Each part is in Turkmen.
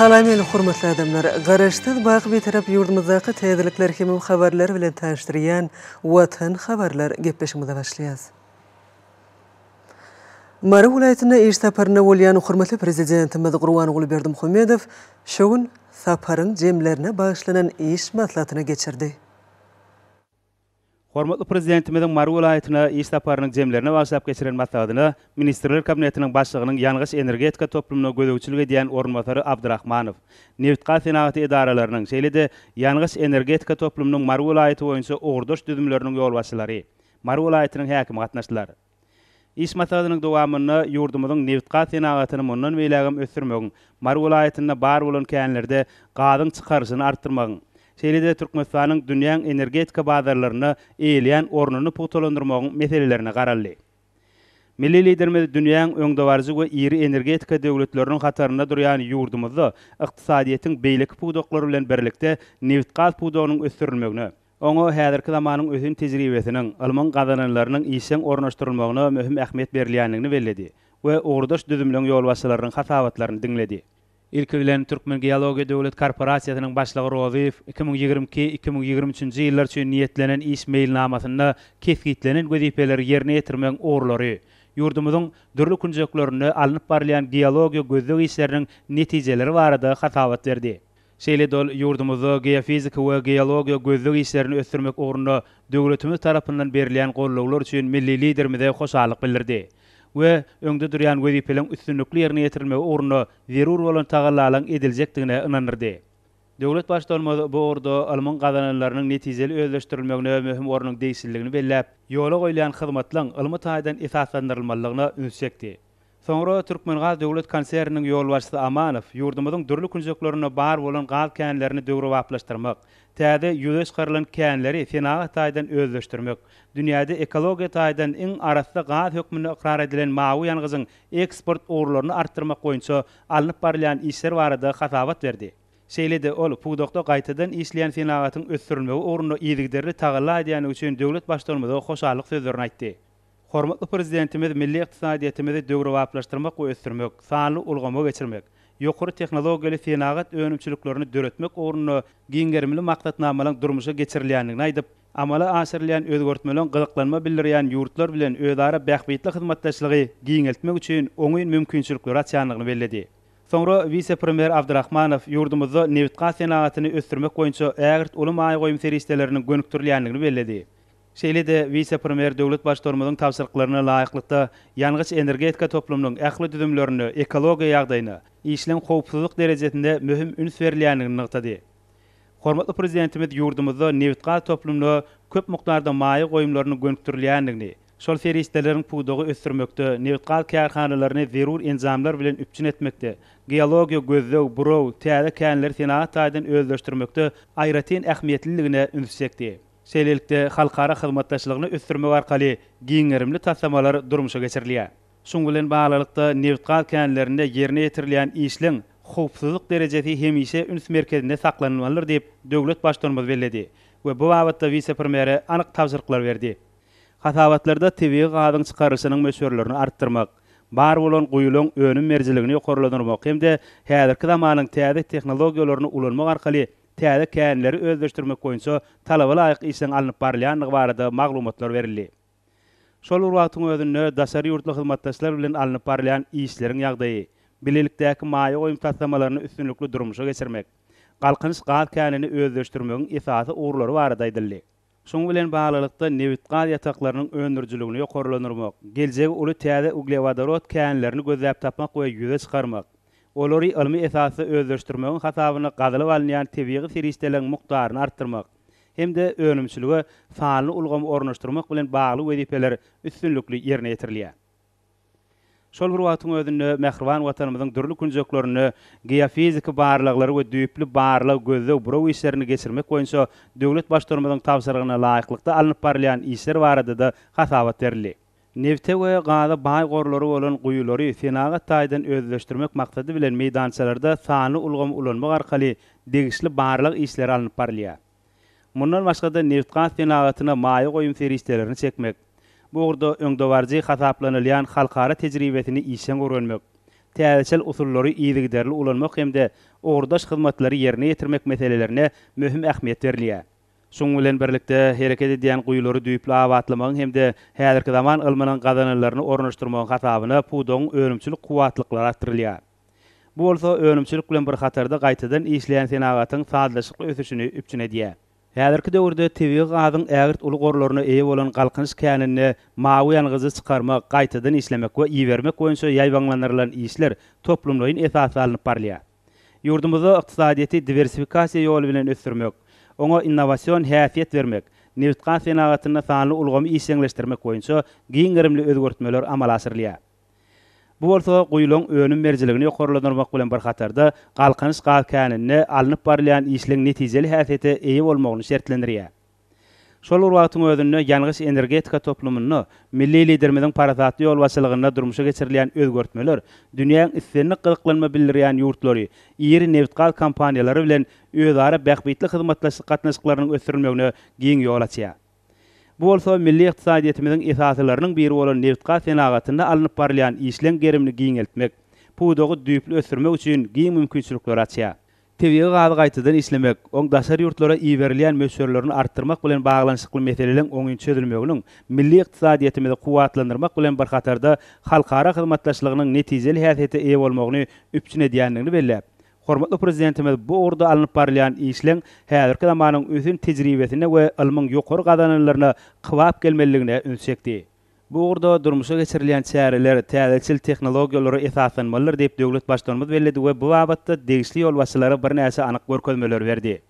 Salam eli hormatly adamlar! Garaşsyz, baky Bitarap ýurdumyzdaky täzelikler hemem habarlar bilen tanyşdyrýan Watan habarlar gepleşigimize başlaýas. Mary welaýatynda iş saparynda bolýan hormatly Prezidentimiz Gurbanguly Berdimuhamedow şu gün saparyň jemlerine bagyşlanan iş maslahatyny geçirdi. Hormatly Prezidentimiziň Mary welaýatyna iş saparynyň jemlerine bagyşlap geçiren maslahatyna Ministrler Kabinetiniň Başlygynyň ýangyç-energetika toplumyna gözegçilik edýän orunbasary Abdyrahmanow, nebitgaz senagaty edaralarynyň, şeýle-de ýangyç-energetika toplumynyň Mary welaýaty boýunça ugurdaş düzümleriniň ýolbaşçylary, Mary welaýatynyň häkimi gatnaşdylar. Iş maslahatynyň dowamynda ýurdumyzyň nebitgaz senagatyny mundan beýlägem ösdürmegiň, Mary welaýatynda bar bolan känlerde gazyň çykaryşyny artdyrmagyň, şeýle-de Türkmenistanyň dünýäň energetika bazarlarynda eýeleýän ornuny pugtalandyrmagyň meselelerine garaldy. Milli Liderimiz dünýäň öňdebaryjy we iri energetika döwletleriniň hatarynda durýan ýurdumyzda ykdysadyýetiň beýleki pudaklary bilen birlikde nebitgaz pudagynyň ösdürilmegine, Oňa häzirki zamanyň ösen tejribesiniň, ylmyň gazananlarynyň işjeň ornaşdyrylmagyna möhüm ähmiýet berilýändigini belledi we ugurdaş düzümleň ýolbaşçylarynyň hasabatlaryny diňledi. Ilki bilen, Türkmengeologiýa döwlet korporasiýasynyň başlygy Rozyýew 2022, 2023-nji ýyllar üçin niýetlenen iş meýilnamasynda kesgitlenen wezipeleri ýerine ýetirmegiň ugurlary, ýurdumyzyň dürli künjeklerinde alnyp barylýan geologiýa-gözleg işleriniň netijeleri barada hasabat berdi. Şeýle-de ol ýurdumyzda geofizika we geologiýa gözleg işlerini ösdürmek ugrunda döwletimiz tarapyndan berilýän gollawlar üçin milli Liderimize hoşallyk bildirdi we öňde durýan wezipeleriň üstünlikli ýerine ýetirilmegi ugrunda zerur bolan tagallalaryň ediljekdigine ynandyrdy. Döwlet Baştutanymyz bu ugurda ylmyň gazananlarynyň netijeli özleşdirilmegine möhüm ornuň degişliligini belläp, ýola goýulýan hyzmatlaryň ylmy taýdan esaslandyrylmalydygyna üns çekdi. Soňra Türkmengaz döwlet konserniniň ýolbaşçysy Amanow ýurdumyzyň dürli künjeklerinde bar bolan gaz känlerini döwrebaplaşdyrmak, täze ýüze çykarylan känleri senagat taýdan özleşdirmek, dünýäde ekologiýa taýdan iň arassa gaz hökmünde ykrar edilen mawy ýangyjyň eksport ugurlaryny artdyrmak boýunça alnyp barylýan işler barada hasabat berdi. Şeýle-de ol pudakda gaýtadan işleýän senagatyň ösdürilmegi ugrunda yzygiderli tagalla edýändigi üçin döwlet Baştutanymyza hoşallyk sözlerini aýtdy. Hormatly Prezidentimiz milli ykdysadyýetimizi döwrebaplaşdyrmak we ösdürmek, sanly ulgama geçirmek, ýokary tehnologiýaly senagat önümçiliklerini döretmek ugrunda giň gerimli maksatnamalaryň durmuşa geçirilýändigini aýdyp, amala aşyrylýan özgertmeleriň gyzyklanma bildirýän ýurtlar bilen özara bähbitli hyzmatdaşlygy giňeltmek üçin oňyn mümkinçilikleri açýandygyny belledi. Soňra wise-premýer Abdyrahmanow ýurdumyzda nebitgaz senagatyny ösdürmek boýunça ägirt uly maýa goýum serişdeleriniň gönükdirilýändigini belledi. Şeýle-de wise-premýer döwlet Baştutanymyzyň tabşyryklaryna laýyklykda, ýangyç-energetika toplumynyň ähli düzümlerinde ekologiýa ýagdaýyna, işleň howpsuzlyk derejesinde möhüm üns berilýändigini nygtady. Hormatly Prezidentimiz ýurdumyzda nebitgaz toplumyna köp mukdarda maýa goýumlarynyň gönükdirilýändigini, şol serişdeleriň pudagy ösdürmekde, nebitgaz kärhanalaryny zerur enjamlar bilen üpjün etmekde, geologiýa gözleg, buraw, täze känleri senagat taýdan özleşdirmekde aýratyn ähmiýetliligine üns çekdi. Şeýlelikde, halkara hyzmatdaşlygyny ösdürmek arkaly giň gerimli taslamalar durmuşa geçirilýär. Şuň bilen baglylykda, nebitgaz känlerinde ýerine ýetirilýän işleň howpsuzlyk derejesi hemişe üns merkezinde saklanylmalydyr diýip, döwlet Baştutanymyz belledi we bu babatda wise-premýere anyk tabşyryklar berdi. Hasabatlarda tebigy gazyň çykarylyşynyň möçberlerini artdyrmak, bar bolan guýularyň önüm berijiligini ýokarlandyrmak hem-de häzirki zamanyň täze tehnologiýalaryny ulanmak arkaly täze känleri özleşdirmek boýunça talaba laýyk işleň alnyp barylýandygy barada maglumatlar berildi. Şol bir wagtyň özünde daşary ýurtly hyzmatdaşlar bilen alnyp barylýan işleriň ýagdaýy, bilelikdäki maýa goýum taslamalaryny üstünlikli durmuşa geçirmek, Galkynyş gaz känini özleşdirmegiň esasy ugurlary barada aýdyldy. Şunuň bilen baglylykda, nebitgaz ýataklarynyň öndürijiligini ýokarlandyrmak, geljegi uly täze uglewodorod känlerini gözläp tapmak we ýüze çykarmak, olary ylmy esasda özleşdirmegiň hasabyna gazylyp alynýan tebigy serişdeleriň mukdaryny artdyrmak hem-de önümçilige sanly ulgamy ornaşdyrmak bilen bagly wezipeler üstünlikli ýerine ýetirilýär. Şol bir wagtyň özünde, mähriban Watanymyzyň dürli künjeklerinde geofiziki barlaglary we düýpli barlag-gözleg-buraw işlerini geçirmek boýunça döwlet Baştutanymyzyň tabşyrygyna laýyklykda alnyp barylýan işler barada-da hasabat berildi. Nebite we gaza baý gorlary bolan guýulary senagat taýdan özleşdirmek maksady bilen meýdançalarda sanly ulgamy ulanmak arkaly degişli barlag işleri alnyp barylýar. Mundan başga-da nebitgaz senagatyna maýa goýum serişdelerini çekmek, bu ugurda öňdebaryjy hasaplanylýan halkara tejribesini işjeň öwrenmek, täzeçil usullary yzygiderli ulanmak hem-de ugurdaş hyzmatlary ýerine ýetirmek meselelerine möhüm ähmiýet berilýär. Şunuň bilen birlikde, hereket edýän guýulary düýpli abatlamagyň hem-de häzirki zaman ylmynyň gazananlaryny ornaşdyrmagyň hasabyna pudagyň önümçilik kuwwatlyklary artdyrylýar. Bu bolsa önümçilik bilen bir hatarda gaýtadan işleýän senagatyň sazlaşykly ösüşini üpjün edýär. Häzirki döwürde tebigy gazyň ägirt uly gorlaryna eýe bolan Galkynyş käninde mawy ýangyjy çykarmak, gaýtadan işlemek we ibermek boýunça ýaýbaňlandyrylan işler toplumlaýyn esasda alnyp barylýar. Ýurdumyzda ykdysadyýeti diwersifikasiýa ýoly bilen ösdürmek, oňa innowasion häsiýet bermek, nebitgaz senagatynda sanly ulgamy işjeňleşdirmek boýunça giň gerimli özgertmeler amala aşyrylýar. Bu bolsa guýularyň önüm berijiligini ýokarlandyrmak bilen bir hatarda, Galkynyş gaz käninde alnyp barylýan işleň netijeli häsiýete eýe bolmagyny şertlendirýär. Şol bir wagtyň özünde ýangyç-energetika toplumynda milli Liderimiziň parasatly ýolbaşçylygynda durmuşa geçirilýän özgertmeler dünýäň islendik gyzyklanma bildirýän ýurtlary, iri nebitgaz kompaniýalary bilen özara bähbitli hyzmatdaşlyk gatnaşyklarynyň ösdürilmegine giň ýol açýar. Bu bolsa milli ykdysadyýetimiziň esasylarynyň biri bolan nebitgaz senagatynda alnyp barylýan işleň gerimini giňeltmek, pudagy düýpli ösdürmek üçin giň mümkinçilikleri açýar. Tebigy gazy gaýtadan işlemek, oň daşary ýurtlara iberilýän möçberlerini artdyrmak bilen baglanyşykly meseleleň oňyn çözülmeginiň milli ykdysadyýetimizi kuwwatlandyrmak bilen bir hatarda halkara hyzmatdaşlygynyň netijeli häsiýete eýe bolmagyny üpjün edýändigini belläp, Hormatly Prezidentimiz bu ugurda alnyp barylýan işleň häzirki zamanyň ösen tejribesine we ylmyň ýokary gazananlaryna kybap gelmelidigine üns çekdi. Bu ugurda durmuşa geçirilýän çäreler täzeçil tehnologiýalara esaslanmalydyr diýip, döwlet Baştutanymyz belledi we bu babatda degişli ýolbaşçylara birnäçe anyk görkezmeleri berdi.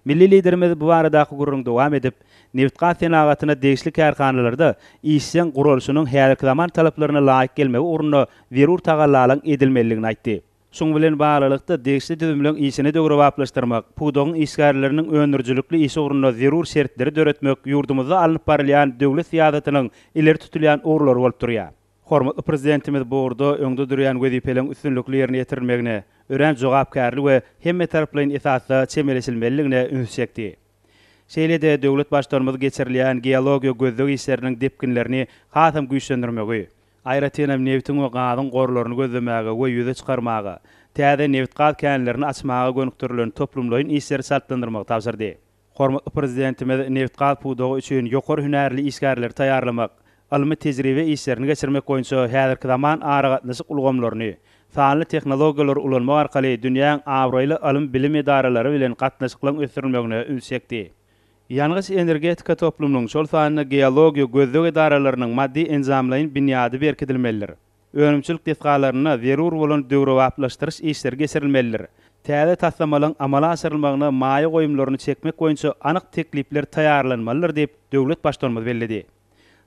Milli Liderimiz bu baradaky gürrüňi dowam edip, nebitgaz senagatyna degişli kärhanalarda işjeň guralyşynyň häzirki zaman talaplaryna laýyk gelmegi ugrunda zerur tagallalaryň edilmelidigini aýtdy. Şunuň bilen baglylykda, degişli düzümleň işini döwrebaplaşdyrmak, pudagyň işgärleriniň öndürijilikli işi ugrunda zerur şertleri döretmek ýurdumyzda alnyp barylýan döwlet syýasatynyň ileri tutulýan ugurlary bolup durýar. Hormatly Prezidentimiz bu ugurda öňde durýan wezipeleriň üstünlikli ýerine ýetirilmegine örän jogapkärli we hemmetaraplaýyn esasda çemeleşilmelidigine ünsi çekdi. Şeýle-de döwlet Baştutanymyz geçirilýän geologiýa-gözleg işleriniň depginlerini hasam güýçlendirmegi, Aýratynam nebitiň we gazyň gorlaryny gözlemäge we ýüze çykarmaga, täze nebitgaz känlerini açmaga gönükdirilen toplumlaýyn işleri çaltlandyrmagy tabşyrdy. Hormatly Prezidentimiz nebitgaz pudagy üçin ýokary hünärli işgärleri taýýarlamak, ylmy-tejribe işlerini geçirmek boýunça häzirki zaman aragatnaşyk ulgamlaryny, sanly tehnologiýalary ulanmak arkaly dünýäň abraýly ylym-bilim edaralary bilen gatnaşyklaryň ösdürilmegine üns çekdi. Ýangyç-energetika toplumynyň, şol sanda geologiýa gözleg edaralarynyň maddy-enjamlaýyn binýady berkidilmelidir. Önümçilik desgalarynda zerur bolan döwrebaplaşdyryş işleri geçirilmelidir. Täze taslamalaryň amala aşyrylmagyna maýa goýumlaryny çekmek boýunça anyk teklipler taýýarlanmalydyr diýip, döwlet Baştutanymyz belledi.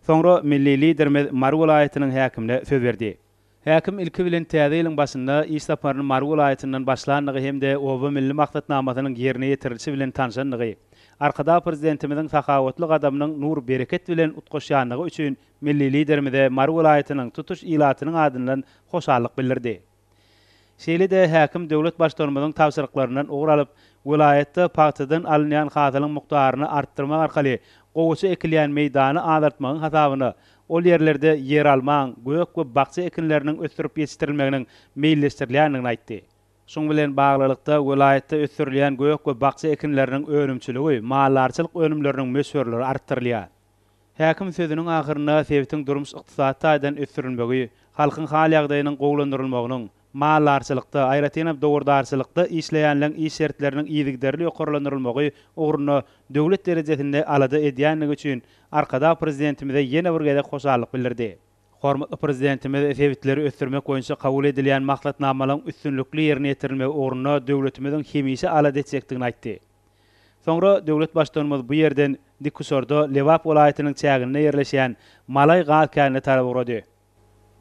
Soňra milli Liderimiz Mary welaýatynyň häkimine söz berdi. Häkim ilki bilen täze ýylyň başynda iş saparyny Mary welaýatyndan başlandygy hem-de Oba milli maksatnamasynyň ýerine ýetirilişi bilen tanşandygy, Arkadag Prezidentimiziň sahawatly gadamynyň nur-bereket bilen utgaşýandygy üçin milli Liderimize Mary welaýatynyň tutuş ilatynyň adyndan hoşallyk bildirdi. Şeýle-de häkim döwlet Baştutanymyzyň tabşyryklaryndan ugur alyp, welaýatda pagtadan alynýan hasylyň mukdaryny artdyrmak arkaly gowaça ekilýän meýdany azaltmagyň hasabyna ol ýerlerde ýeralmaň, gök we bakja ekinleriniň ösdürip ýetişdirilmeginiň meýilleşdirilýändigini aýtdy. Şunuň bilen baglylykda, welaýatda ösdürilýän gök we bakja ekinleriniň önümçiligi, maldarçylyk önümleriniň möçberleri artdyrylýar. Häkim sözüniň ahyrynda sebitiň durmuş-ykdysady taýdan ösdürilmegi, halkyň hal-ýagdaýynyň gowulandyrylmagynyň, maldarçylykda, aýratynam dowardarçylykda işleýänleň iş şertleriniň yzygiderli ýokarlandyrylmagy ugrunda döwlet derejesinde alada edýändigi üçin Arkadag Prezidentimize ýene bir gezek hoşallyk bildirdi. Hormatly Prezidentimiz sebitleri ösdürmek boýunça kabul edilýän maksatnamalaryň üstünlikli ýerine ýetirilmegi ugrunda döwletimiziň hemişe alada etjekdigini aýtdy. Soňra döwlet Baştutanymyz bu ýerden dikuçarda Lebap welaýatynyň çäginde ýerleşýän Malaý gaz känine tarap ugrady.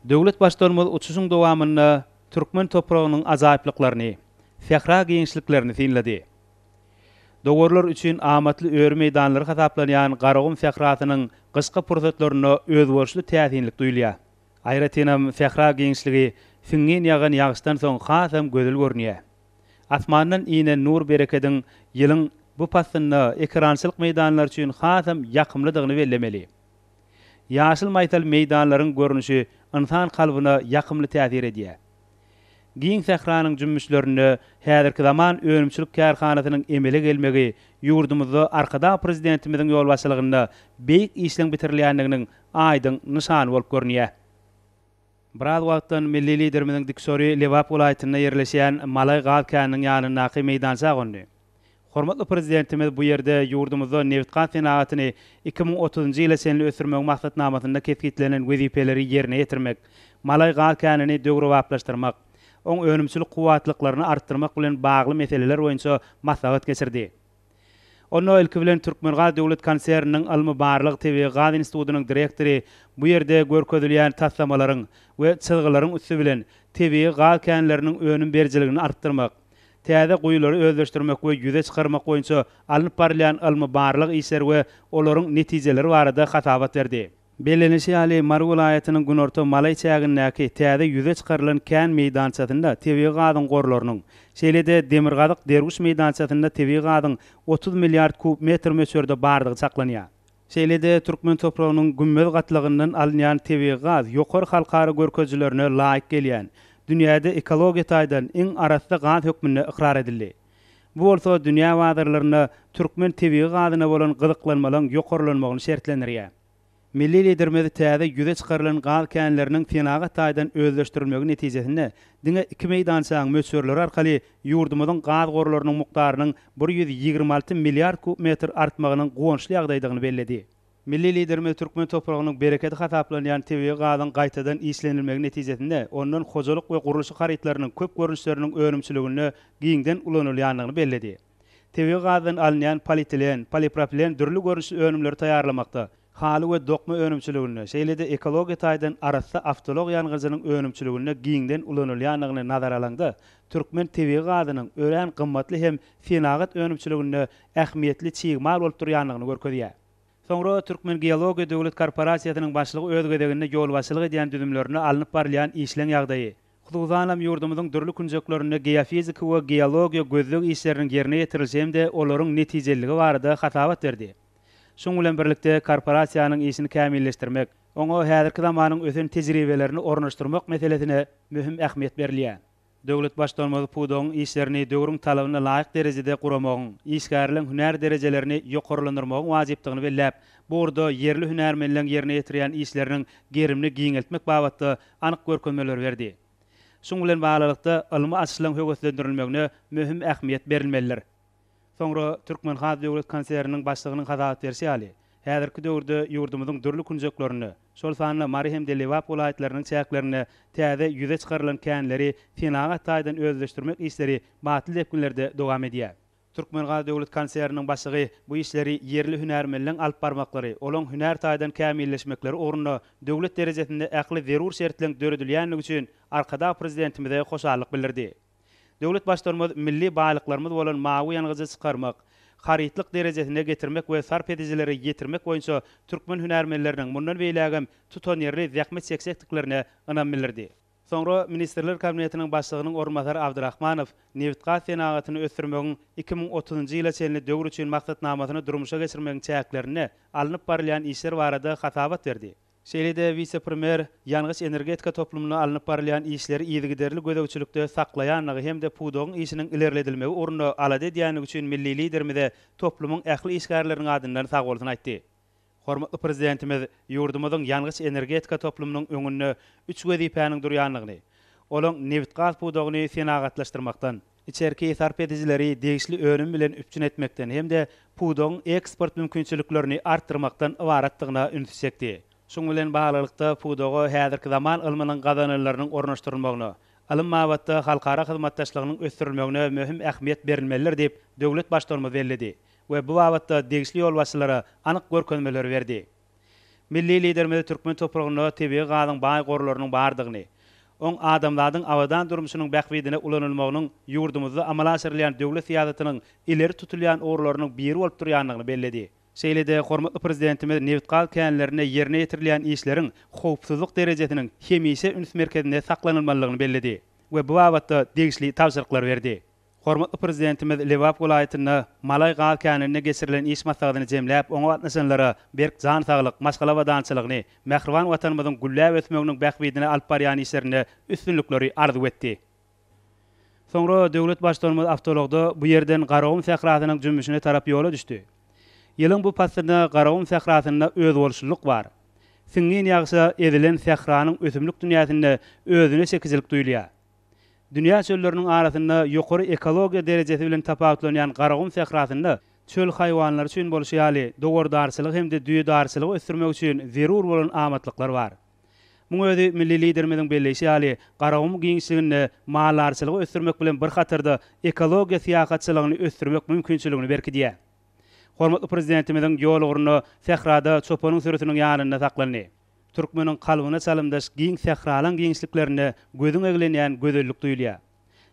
Döwlet Baştutanymyz uçuşyň dowamynda türkmen topragynyň ajaýyplyklaryny, sähra giňişliklerini synlady. Dowarlar üçin amatly öri meýdanlary hasaplanýan Garagum sährasynyň gyşky pursatlarynda özboluşly täsinlik duýulýar. Aýratynam sähra giňişligi siňňin ýagan ýagyşdan soň hasam gözel görünýär. Asmandan inen nur-berekediň ýylyň bu paslynda ekerançylyk meýdanlary üçin hasam ýakymlydygyny bellemeli. Ýaşyl maýsal meýdanlaryň görnüşi ynsan kalbyna ýakymly täsir edýär. Giň sähranyň jümmüşlerinde häzirki zaman önümçilik kärhanasynyň emele gelmegi ýurdumyzda Arkadag Prezidentimiziň ýolbaşçylygynda beýik işleň bitirilýändiginiň aýdyň nyşany bolup görünýär. Biraz wagtdan milli Liderimiziň dikuçary Lebap welaýatynda ýerleşýän Malaý gaz käniniň ýanyndaky meýdança gondy. Hormatly Prezidentimiz bu ýerde ýurdumyzda nebitgaz senagatyny 2030-njy ýyla çenli ösdürmegiň maksatnamasynda kesgitlenen wezipeleri ýerine ýetirmek, Malaý gaz känini döwrebaplaşdyrmak, oň önümçilik kuwwatlyklaryny artdyrmak bilen bagly meseleler boýunça maslahat geçirdi. Onda ilki bilen Türkmengaz döwlet konserniniň Ylmy-barlag tebigy gaz institutynyň direktory bu ýerde görkezilýän taslamalaryň we çyzgylaryň üsti bilen tebigy gaz känleriniň önüm berijiligini artdyrmak, täze guýulary özleşdirmek we ýüze çykarmak boýunça alnyp barylýan ylmy-barlag işleri we olaryň netijeleri barada hasabat berdi. Bellenilişi ýaly, Mary welaýatynyň Günorta Malaý çägindäki täze ýüze çykarylan kän meýdançasynda tebigy gazyň gorlarynyň, şeýle-de Demirgazyk Derwüş meýdançasynda tebigy gazyň 30 milliard kub metr möçberde bardygy çaklanýar. Şeýle-de türkmen topragynyň gümmez gatlagyndan alynýan tebigy gaz ýokary halkara görkezijilerine laýyk gelýän, dünýäde ekologiýa taýdan iň arassa gaz hökmünde ykrar edildi. Bu bolsa dünýä bazarlarynda türkmen tebigy gazyna bolan gyzyklanmalaryň ýokarlanmagyny şertlendirýär. Milli Liderimiz täze ýüze çykarylan gaz känleriniň senagat taýdan özleşdirilmegi netijesinde diňe iki meýdançanyň möçberleri arkaly ýurdumyzyň gaz gorlarynyň mukdarynyň 126 milliard kub metr artmagynyň guwançly ýagdaýdygyny belledi. Milli Liderimiz türkmen topragynyň berekedi hasaplanýan tebigy gazyň gaýtadan işlenilmegi netijesinde ondan hojalyk we gurluşyk harytlarynyň köp görnüşleriniň önümçiliginde giňden ulanylýandygyny belledi. Tebigy gazdan alynýan polietilen, polipropilen dürli görnüşli önümleri taýýarlamakda, haly we dokma önümçiliginde, şeýle-de ekologiýa taýdan arassa awtoulag ýangyjynyň önümçiliginde giňden ulanylýandygyny nazara alaňda, türkmen tebigy gazynyň örän gymmatly hem senagat önümçiliginde ähmiýetli çig mal bolup durýandygyny görkezýär. Soňra Türkmengeologiýa döwlet korporasiýasynyň başlygy öz gezeginde ýolbaşçylyk edýän düzümlerinde alnyp barylýan işleň ýagdaýy, hususanam ýurdumyzyň dürli künjeklerinde geofiziki we geologiýa gözleg işleriniň ýerine ýetirilişi hem-de olaryň netijeliligi barada hasabat berdi. Şunuň bilen birlikde, korporasiýanyň işini kämilleşdirmek, oňa häzirki zamanyň ösen tejribelerini ornaşdyrmak meselesine möhüm ähmiýet berilýär. Döwlet Baştutanymyz pudagyň işlerini döwrüň talabyna laýyk derejede guramagyň, işgärleň hünär derejelerini ýokarlandyrmagyň wajypdygyny belläp, bu ugurda ýerli hünärmenleň ýerine ýetirýän işleriniň gerimini giňeltmek babatda anyk görkezmeleri berdi. Şunuň bilen baglylykda, ylmy açyşlaryň höweslendirilmegine möhüm ähmiýet berilmelidir. Soňra Türkmengaz döwlet konserniniň başlygynyň hasabat berşi ýaly, häzirki döwürde ýurdumyzyň dürli künjeklerinde, şol sanda Mary hem-de Lebap welaýatlarynyň çäklerinde täze ýüze çykarylan känleri senagat taýdan özleşdirmek işleri batly depginlerde dowam edýär. Türkmengaz döwlet konserniniň başlygy bu işleri ýerli hünärmenleň alyp barmaklary, olaň hünär taýdan kämilleşmekleri ugrunda döwlet derejesinde ähli zerur şertleň döredilýänligi üçin Arkadag Prezidentimize hoşallyk bildirdi. Döwlet Baştutanymyz milli baýlyklarymyz bolan mawy ýangyjy çykarmak, harytlyk derejesine getirmek we sarp edijilere ýetirmek boýunça türkmen hünärmenleriniň mundan beýlägem tutanýerli zähmet çekjekdiklerine ynam bildirdi. Soňra Ministrler Kabinetiniň Başlygynyň orunbasary Abdyrahmanow nebitgaz senagatyny ösdürmegiň 2030-njy ýyla çenli döwür üçin maksatnamasyny durmuşa geçirmegiň çäklerinde alnyp barylýan işler barada hasabat berdi. Şeýle-de wise-premýer ýangyç-energetika toplumynda alnyp barylýan işleri yzygiderli gözegçilikde saklaýandygy hem-de pudagyň işiniň ilerledilmegi ugrunda alada edýändigi üçin milli Liderimize toplumyň ähli işgärleriniň adyndan sagbolsun aýtdy. Hormatly Prezidentimiz ýurdumyzyň ýangyç-energetika toplumynyň öňünde üç wezipäniň durýandygyny, olaň nebitgaz pudagyny senagatlaşdyrmakdan, içerki sarp edijileri degişli önüm bilen üpjün etmekden hem-de pudagyň eksport mümkinçiliklerini artdyrmakdan ybaratdygyna ünsi çekdi. Şunuň bilen baglylykda, pudaga häzirki zaman ylmynyň gazananlarynyň ornaşdyrylmagyna, ylym babatda halkara hyzmatdaşlygynyň ösdürilmegine möhüm ähmiýet berilmelidir diýip, döwlet Baştutanymyz belledi we bu babatda degişli ýolbaşçylara anyk görkezmeleri berdi. Milli Liderimiz türkmen topragynda tebigy gazyň baý gorlarynyň bardygyny, oň adamzadyň abadan durmuşynyň bähbidine ulanylmagynyň ýurdumyzda amala aşyrylýan döwlet syýasatynyň ileri tutulýan ugurlarynyň biri bolup durýandygyny belledi. Şeýle-de hormatly Prezidentimiz nebitgaz känlerinde ýerine ýetirilýän işleriň howpsuzlyk derejesiniň hemişe üns merkezinde saklanylmalydygyny belledi we bu babatda degişli tabşyryklary berdi. Hormatly Prezidentimiz Lebap welaýatynda Malaý gaz käninde geçirilen iş maslahatyny jemläp, oňa gatnaşanlara berk jan saglyk, maşgala abadançylygyny, mähriban Watanymyzyň gülläp ösmeginiň bähbidine alyp barýan işlerinde üstünlikleri arzuw etdi. Soňra döwlet Baştutanymyz awtoulagda bu ýerden Garagum sährasynyň jümmüşine tarap ýola düşdi. Ýylyň bu paslynda Garagum sährasynda özboluşlylyk bar. Siňňin ýagşa ezilen sähranyň ösümlik dünýäsinde özüne çekijilik duýulýar. Dünýä çölleriniň arasynda ýokary ekologiýa derejesi bilen tapawutlanýan Garagum sährasynda çöl haýwanlary üçin bolşy ýaly, dowardarçylygy hem-de düýedarçylygy ösdürmek üçin zerur bolan amatlyklar bar. Muň özi milli Liderimiziň belleýşi ýaly, Garagum giňişliginde maldarçylygy ösdürmek bilen bir hatarda ekologiýa syýahatçylygyny ösdürmek mümkinçiligini berkidýär. Hormatly Prezidentimiziň ýol ugrunda sährada çopanyň sürüsiniň ýanynda saklandy. Türkmeniň kalbyna çalymdaş giň sähralaň giňişliklerinde gözüň eglenýän gözellik duýulýar.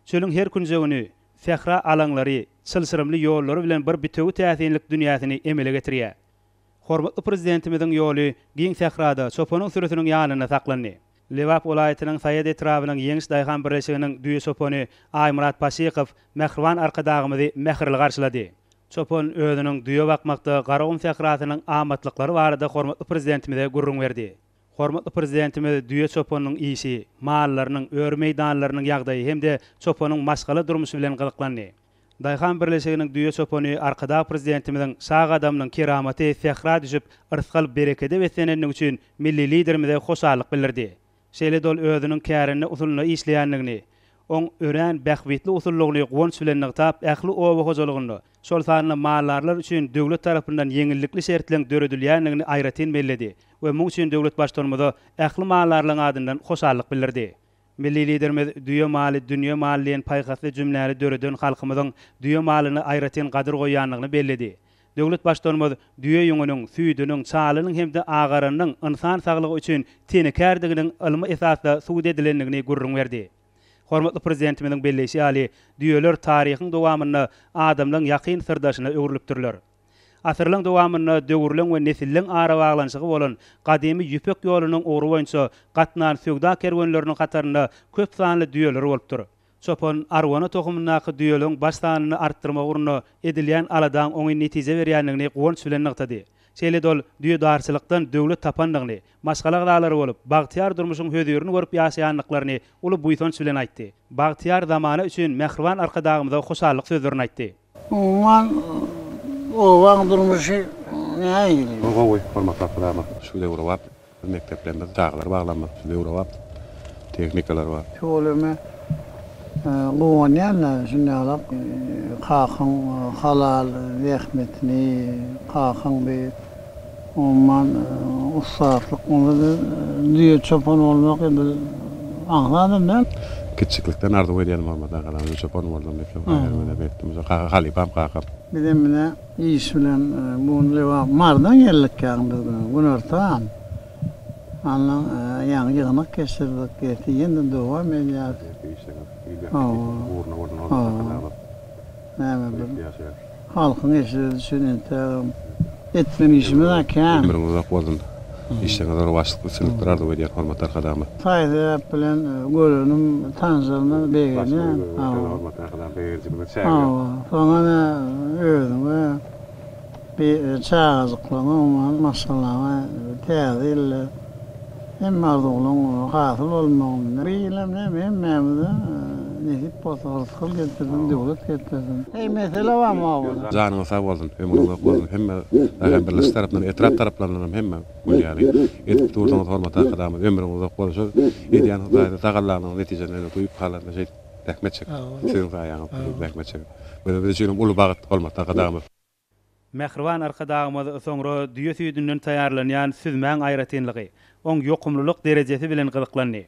Çölüň her künjegini, sähra alaňlary, çylşyrymly ýollary bilen bir bitewi täsinlik dünýäsini emele getirýär. Hormatly Prezidentimiziň ýoly giň sährada, çopanyň sürüsiniň ýanynda saklandy. Lebap welaýatynyň Saýat etrabynyň Ýeňiş daýhan birleşiginiň düýe çopany Aýmyrat Paşykow mähriban Arkadagymyzy mähirli garşylady. Çopan özüniň düýe bakmakda Garagum sährasynyň amatlyklary barada hormatly Prezidentimize gürrüň berdi. Hormatly Prezidentimiz düýe çopanynyň işi, mallarynyň, öri meýdanlarynyň ýagdaýy hem-de çopanyň maşgala durmuşy bilen gyzyklandy. Daýhan birleşiginiň düýe çopany Arkadag Prezidentimiziň şa gadamynyň keramaty sähra düşüp, yrsgal-berekede beslenendigi üçin milli Liderimize hoşallyk bildirdi. Şeýle-de ol özüniň kärende usulynda işleýändigini, oň örän bähbitli usuldygyny guwanç bilen nygtap, ähli oba hojalygynda, şol sanda maldarlar üçin döwlet tarapyndan ýeňillikli şertleň döredilýändigini aýratyn belledi we muň üçin döwlet Baştutanymyza ähli maldarlaryň adyndan hoşallyk bildirdi. Milli Liderimiz Düýe maly, dünýe maly diýen paýhasly jümläni döreden halkymyzyň düýe malyna aýratyn gadyr goýýandygyny belledi. Döwlet Baştutanymyz düýe ýüňüniň, süýdüniň, çalynyň hem-de agaranynyň ynsan saglygy üçin tenekärdiginiň ylmy esasda subut edilendigini gürrüň berdi. Hormatly Prezidentimiziň belleýşi ýaly, düýeler taryhyň dowamynda adamlaryň ýakyn syrdaşyna öwrülipdirler. Asyrlaryň dowamynda döwürleň we nesilleň arabaglanyşygy bolan gadymy Ýüpek ýolunyň ugry boýunça gatnan söwda kerwenleriniň hatarynda köp sanly düýeler bolupdyr. Çopan arwana tohumyndaky düýeleň baş sanyny artdyrmak ugrunda edilýän aladaň oňyn netije berýändigini guwanç bilen nygtady. Şeýle-de ol düýedarçylykdan döwlet tapandygyny, maşgala agzalary bolup, bagtyýar durmuşyň hözirini görüp ýaşaýandyklaryny uly buýsanç bilen aýtdy. Bagtyýar zamana üçin mähriban Arkadagymyza hoşallyk sözlerini aýtdy. Umuman, obaň durmuşy nähili? Gowy, hormatly Arkadagymyz. Şu döwrebap mekdeplerimiz, çagalar baglarymyz döwrebap tehnikalar bar. Tüweleme guwanýan-da şunýalak kakaň halal zähmetini, kakaň bi Umuman ussatlyk onda düýe çopan bolmak edil aňsadam däl. Kiçjiklikden arzuw edýänim hormatly agalarym düýe çopan boldum diýip şol haýalymda berkdim şo kaka halypam kakam. Bizem ine iş bilen bu gün Lebap Marydan geldik ýaňy biz günortan. Andan ýaňy ýygnak geçirdik ertir ýene dowam edýäs. Ugruna bolsun hormatly arkadagymyz. Näme bir halkyň eşreti üçin entägem etmeli işimiz-ä kän. Ömrüňiz uzak bolsun. Işleriňizde rowaçlyk, üstünlikler arzuw edýän hormatly Arkadagymyz. Saý-sebäp bilen görenim, tanşanyma begenýän. Hormatly Arkadagym begenjimiziň çägi ýok. Hawa, soň ene özüňe, bir çagajyklaryňa, umuman maşgalaňa täze ýylda Hemme arzuwlaň hasyl bolmagyny. Bir ýylam näme hemmämize nesip bolsa rysgal getirsin döwlet getirsin. Heý mesele barmy obada. Janyňyz sag bolsun, ömrüňiz uzak bolsun hemme daýhan birleşik tarapyndan etrap taraplaryndan hem hemme gül ýaly edip dursuňyz hormatly Arkadagymyz ömrüňiz uzak bolsun şol edýän tagallaňyzyň netijesini duýup halatda şeýdip zähmet çekip siziň saýaňyzda zähmet çekip bu biz üçin hem uly bagt hormatly Arkadagymyz. Mähriban Arkadagymyz soňra düýe süýdünden taýýarlanýan süzmäň aýratynlygy, oň ýokumlylyk derejesi bilen gyzyklandy.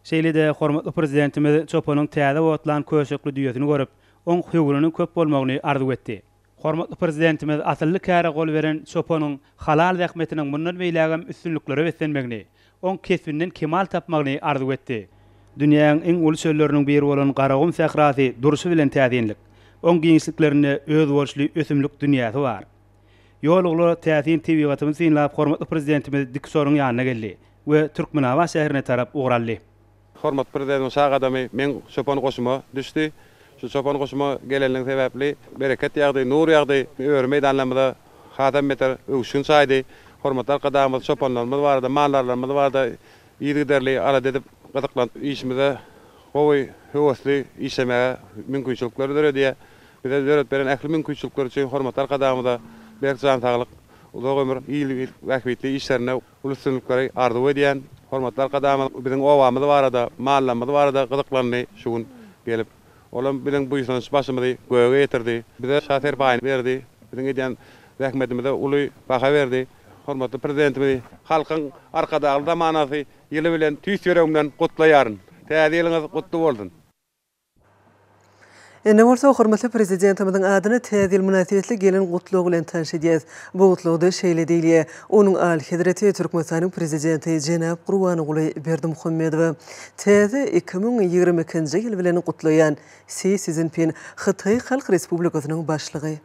Şeýle-de hormatly Prezidentimiz çopanyň täze otlan köşekli düýesini görüp, oň höwrüniň köp bolmagyny arzuw etdi. Hormatly Prezidentimiz asylly käre gol beren çopanyň halal zähmetiniň mundan beýlägem üstünliklere beslenmegini, oň kesbinden kemal tapmagyny arzuw etdi. Dünýäň iň uly çölleriniň biri bolan Garagum sährasy durşy bilen täsinlik. Oň giňişliklerinde özboluşly ösümlik dünýäsi bar. Ýol ugla täsin tebigatymyzy synlap hormatly Prezidentimiz dikuçaryň ýanyna geldi we Türkmenabat şäherine tarap ugur aldy. Hormatly Prezidentimiziň şa gadamy meň çopan goşuma düşdi. Şu çopan goşuma gelenligi sebäpli bereket ýagdy, nur ýagdy, öri meýdanlarymyza hasam beter öwüşgin çaýdy. Hormatly Arkadagymyz çopanlarymyz barada, maldarlarymyz barada yzygiderli alada edip, gyzyklanyp işimize. gowy, höwesli işlemäge mümkinçilikleri döredýär. Bize döredip beren ähli mümkinçilikleri üçin hormatly Arkadagymyza berk jan saglyk, uzak ömür, il bähbitli işlerinde uly üstünlikleri arzuw edýän. Hormatly Arkadagymyz biziň obamyz barada, mallarymyz barada gyzyklandy şu gün gelip. Olam biziň buýsanç başymyzy göge ýetirdi. Bize şa serpaýyny berdi. Biziň edýän zähmetimize uly baha berdi. Hormatly Prezidentimizi Halkyň Arkadagly zamanasy ýyly bilen tüýs ýüregimden gutlaýaryn. Täze ýylyňyz gutly bolsun! Indi bolsa hormatly Prezidentimiziň adyna Täze ýyl mynasybetli gelen gutlag bilen tanyş edýäris. Bu gutlagda şeýle diýilýär, Onuň Alyhezreti Türkmenistanyň Prezidenti jenap Gurbanguly Berdimuhamedowa täze 2022-nji ýyl bilen gutlaýan Si Szinpin, Hytaý Halk Respublikasynyň Başlygy.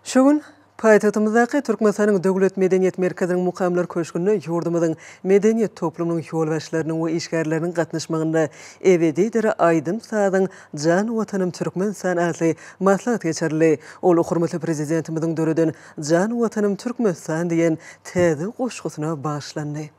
Şu gün paýtagtymyzdaky Türkmenistanyň Döwlet medeniýet merkeziniň Mukamlar köşgünde ýurdumyzyň medeniýet toplumynyň ýolbaşçylarynyň we işgärleriniň gatnaşmagynda Ebedidir aýdym-sazyň jan Watanym Türkmenistan atly maslahat geçirildi. Ol hormatly Prezidentimiziň döreden Jan Watanym Türkmenistan diýen täze goşgusyna bagyşlandy.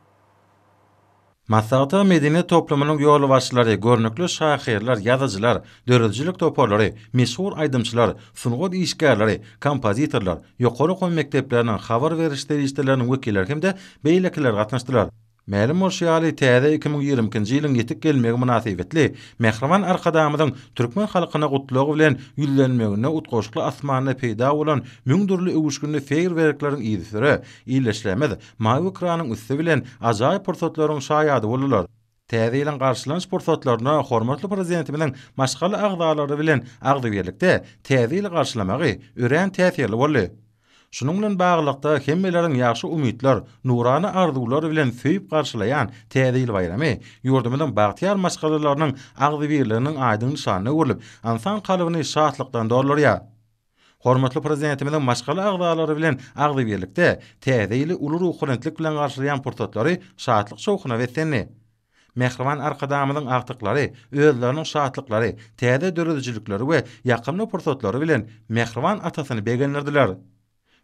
Maslahata medeniýet toplumynyň ýolbaşçylary, görnükli şahyrlar, ýazyjylar, döredijilik toparlary, meşhur aýdymçylar, sungat işgärleri, kompozitorlar, ýokary okuw mekdepleriniň, habar beriş serişdeleriniň wekilleri hem-de beýlekiler gatnaşdylar. Mälim bolşy ýaly, täze 2022-nji ýylyň ýetip gelmegi mynasybetli mähriban Arkadagymyzyň türkmen halkyna gutlagy bilen ýüzlenmeginde utgaşykly asmanda peýda bolan müň dürli öwüşginli feýerwerkleriň yzysüre ildeşlerimiz Mawy ekranyň üsti bilen ajaýyp pursatlaryň şaýady boldular. Täze ýylyň garşylanyş pursatlaryna hormatly Prezidentimiziň maşgala agzalary bilen agzybirlikde Täze ýyly garşylamagy örän täsirli boldy. Şunuň bilen baglylykda, hemmeleriň ýagşy umytlar, nurana arzuwlar bilen söýüp garşylaýan Täze ýyl baýramy ýurdumyzyň bagtyýar maşgalalarynyň agzybirliginiň aýdyň nyşanyna öwrülip, ynsan kalbyny şatlykdan doldurýar. Hormatly Prezidentimiziň maşgala agzalary bilen agzybirlikde Täze ýyly uly ruhubelentlik bilen garşylaýan pursatlary şatlyk-şowhuna beslendi. Mähriban Arkadagymyzyň agtyklary özleriniň şatlyklary, täze döredijilikleri we ýakymly pursatlary bilen mähriban atasyny begendirdiler.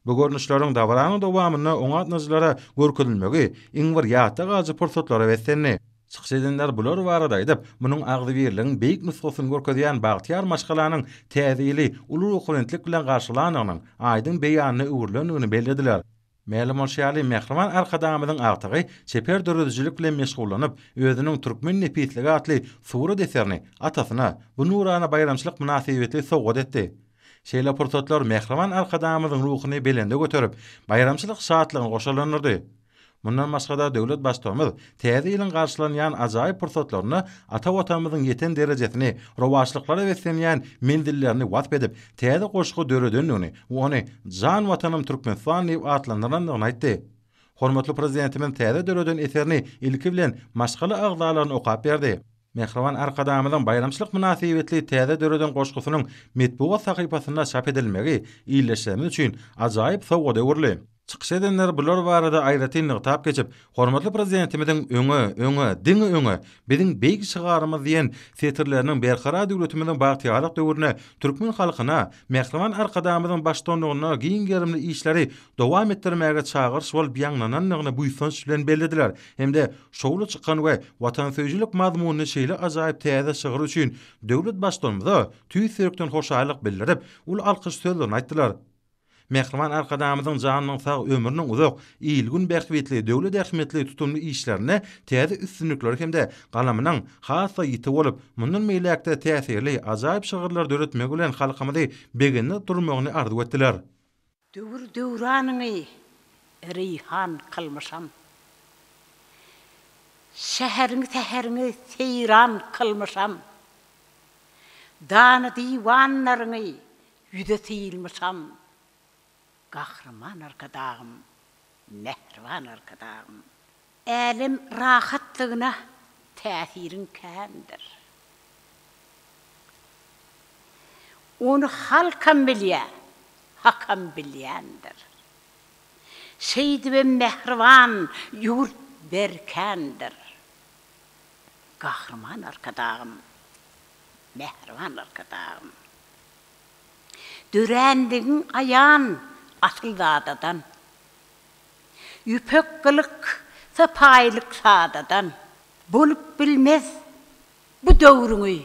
Bu görnüşleriň dabaranyň dowamynda oňa gatnaşyjylara görkezilmegi iň bir ýatda galyjy pursatlara beslendi. Çykyş edenler bular barada aýdyp, munuň agzybirligiň beýik nusgasyny görkezýän bagtyýar maşgalanyň Täze ýyly uly ruhubelentlik bilen garşylandygynyň aýdyň beýanyna öwrülendigini bellediler. Mälim bolşy ýaly, mähriban Arkadagymyzyň agtygy çeper döredijilik bilen meşgullanyp, özüniň Türkmen nepisligi atly surat eserini atasyna bu nurana baýramçylyk mynasybetli sowgat etdi. Şeýle pursatlar mähriban Arkadagymyzyň ruhuny belende göterip, baýramçylyk şatlygyny goşalandyrdy. Mundan başga-da, döwlet Baştutanymyz Täze ýylyň garşylanýan ajaýyp pursatlarynda ata Watanymyzyň ýeten derejesini, rowaçlyklara beslenýän menzillerini wasp edip, täze goşgy döredendigini we ony Jan Watanym Türkmenistan diýip atlandyrandygyny aýtdy. Hormatly Prezidentimiz täze döreden eserini ilki bilen maşgala agzalaryna okap berdi. Mähriban Arkadagymyzyň baýramçylyk mynasybetli täze döreden goşgusynyň metbugat sahypasynda çap edilmegi ildeşlerimiz üçin ajaýyp sowgada öwrüldi. Çykyş edenler bular barada aýratyn nygtap geçip, hormatly Prezidentimiziň Öňe, öňe, diňe öňe! Biziň beýik şygarymyz diýen setirleriniň Berkarar döwletimiziň bagtyýarlyk döwründe türkmen halkyna mähriban Arkadagymyzyň baştutanlygynda giň gerimli işleri dowam etdirmäge çagyryş bolup ýaňlanandygyny buýsanç bilen bellediler hem-de şowly çykan we watansöýüjilik mazmunly şeýle ajaýyp täze şygyr üçin döwlet Baştutanymyza tüýs ýürekden hoşallyk bildirip, uly alkyş sözlerini aýtdylar. Mähriban Arkadagymyzyň janynyň sag, ömrüniň uzak, il-gün bähbitli, döwlet ähmiýetli tutumly işlerinde täze üstünlikleri hem-de galamynyň has-da ýiti bolup, mundan beýläk-de täsirli, ajaýyp şygyrlar döretmegi bilen halkymyzy begendirip durmagyny arzuw etdiler. Döwür-döwranyňy reýhan kylmyşam. Şäheriňi-säheriňi seýran kylmyşam. Dana diwanlaryňy Ýüze syýylmyşam Gahryman Arkadagym, mähriban Arkadagym. Älem rahatlygyna täsiriň kändir. Ony halkam bilýär, Hakam bilýändir. Şeýdibem mähriban ýurt berkändir. Gahryman Arkadagym, mähriban Arkadagym. Döränligiň aýan. Asylzadadan. Ýüpek gylyk sypaýylyk sadadan. Bolup bilmez bu döwrüňi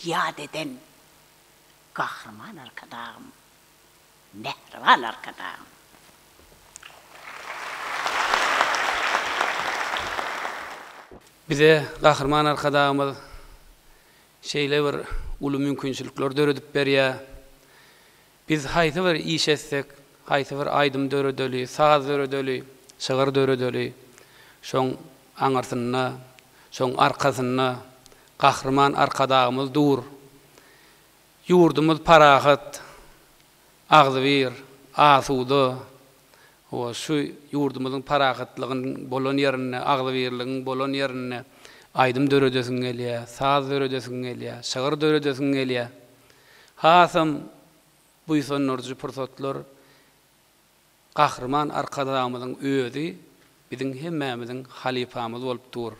ýat eden. Gahryman Arkadagym, mähriban Arkadagym. Bize Gahryman Arkadagymyz şeýle bir uly mümkinçilikler döredip berýär. Biz haýsy bir iş etsek, haýsy bir aýdym döredeli, saz döredeli, şygyr döredeli, şoň aňyrsynda, şoň arkasynda Gahryman Arkadagymyz dur. Ýurdumyz parahat, agzybir, asuda. Hawa, şu ýurdumyzyň parahatlygyň bolan ýerinde, agzybirligiň bolan ýerinde aýdym döredesiň gelýär, saz döredesiň gelýär, şygyr döredesiň gelýär. Hasam buýsandyryjy pursatlar Gahryman Arkadagymyzyň özi biziň hemmämiziň halypamyz bolup dur.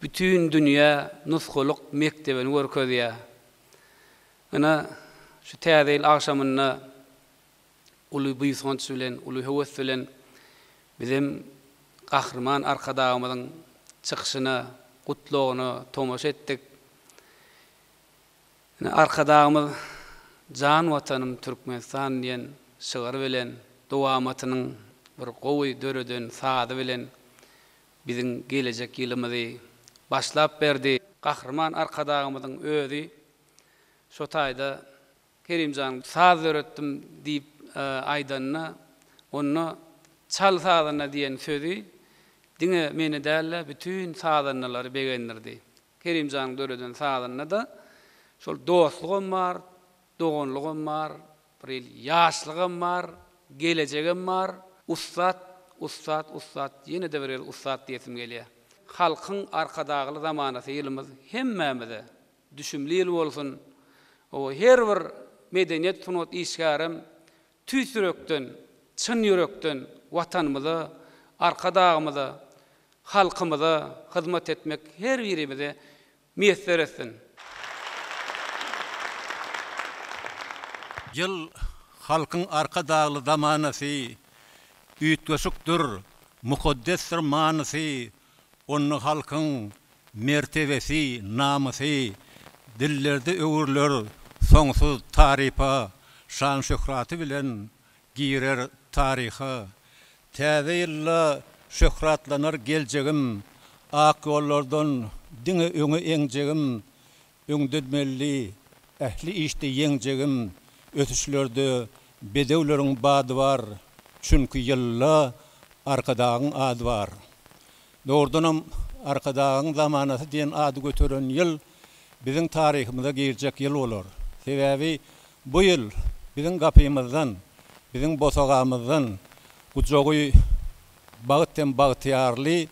Bütin dünýä nusgalyk mekdebini görkezýär. Ine, şu Täze ýyl agşamynda uly buýsanç bilen, uly höwes bilen bizem Gahryman Arkadagymyzyň çykyşyna, gutlagyna tomaşa etdik. Ine, Arkadagymyz Jan Watanym Türkmenistan diýen şygry bilen, dowamatynyň bir gowy döreden sazy bilen biziň gelejek ýylymyzy başlap berdi. Gahryman Arkadagymyzyň özi şo taýda Kerimjan saz döretdim diýip aýdanda, onda Çal sazanda diýen sözi diňe meni däl-de, bütin sazandalary begendirdi. Kerimjanyň döreden sazynda-da şol dostlugam bar, doganlygam bar, bir hili ýaşlygam bar, gelejegem bar. Ussat, ussat, ussat, ýene-de bir gezek ussat diýesim gelýär. Halkyň Arkadagly zamanasy ýylymyz hemmämize düşümli ýyl bolsun. Hawa, her bir medeniýet, sungat işgärem tüýs ýürekden, çyn ýürekden Watanymyza, Arkadagymyza, halkymyza hyzmat etmek her birimize miýesser etsin. Ýyl Halkyň Arkadagly zamanasy, Üýtgeşikdir, mukaddesdir manysy, Onda halkyň mertebesi, namysy dillerde öwrüler soňsuz tarypa, şan-şöhraty bilen girer taryha. Täze ýylda şöhratlanar geljegim, Ak ýollardan diňe öňe eňjegim, Öňden belli, ähli işde ýeňjegim, Ösüşlerde bedewleriň bady bar, Çünki ýylda Arkadagyň ady bar. Dogrudanam, Arkadagyň zamanasy diýen ady göteren ýyl biziň taryhymyza girjek ýyl bolar. Sebäbi bu ýyl biziň gapymyzdan, biziň bosagamyzdan gujagy bagt hem bagtyýarly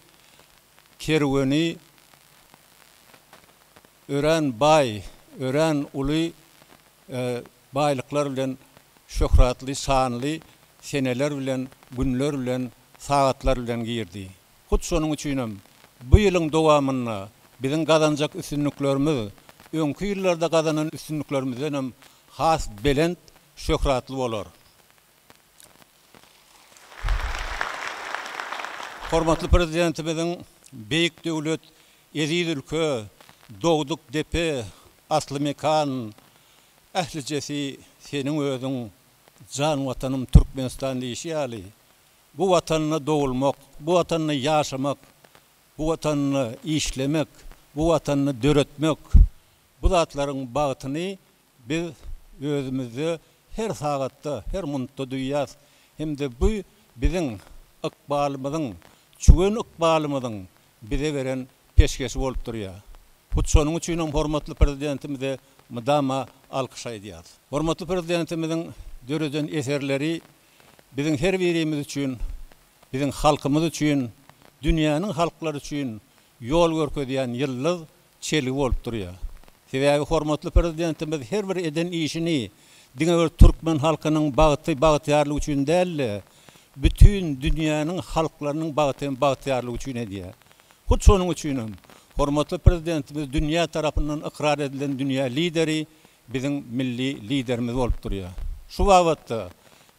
kerweni örän baý, örän uly baýlyklar bilen şöhratly, şanly seneler bilen, günler bilen, sagatlar bilen girdi. Hut şonuň üçinem bu ýylyň dowamynda biziň gazanjak üstünliklerimiz öňki ýyllarda gazanan üstünliklerimizdenem has belent, şöhratly bolar. Hormatly Prezidentimiziň Beýik döwlet, eziz ülke, dogduk depe, asly mekan, ählijesi seniň özüň, jan Watanym Türkmenistan diýşi ýaly, bu Watanda dogulmak, bu Watanda ýaşamak, bu Watanda işlemek, bu Watanda döretmek, bu zatlaryň bagtyny Biz özümizde her sagatda, her munutda duýýas hem-de bu biziň ykbalymyzyň, çüwen ykbalymyzyň bize beren peşgeşi bolup durýar. Hut şonuň üçinem hormatly Prezidentimize mydama alkyş aýdýarys. Hormatly Prezidentimiziň döreden eserleri biziň her birimiz üçin, biziň halkymyz üçin, dünýäniň halklary üçin ýol görkezýän ýyldyz, çelgi bolup durýar. Sebäbi hormatly Prezidentimiz her bir eden işini diňe bir türkmen halkynyň bagty, bagtyýarlygy üçin däl-de, bütin dünýäniň halklarynyň bagty hem bagtyýarlygy üçin edýär. Hut şonuň üçinem hormatly Prezidentimiz dünýä tarapyndan ykrar edilen dünýä Lideri, biziň milli Liderimiz bolup durýar. Şu babatda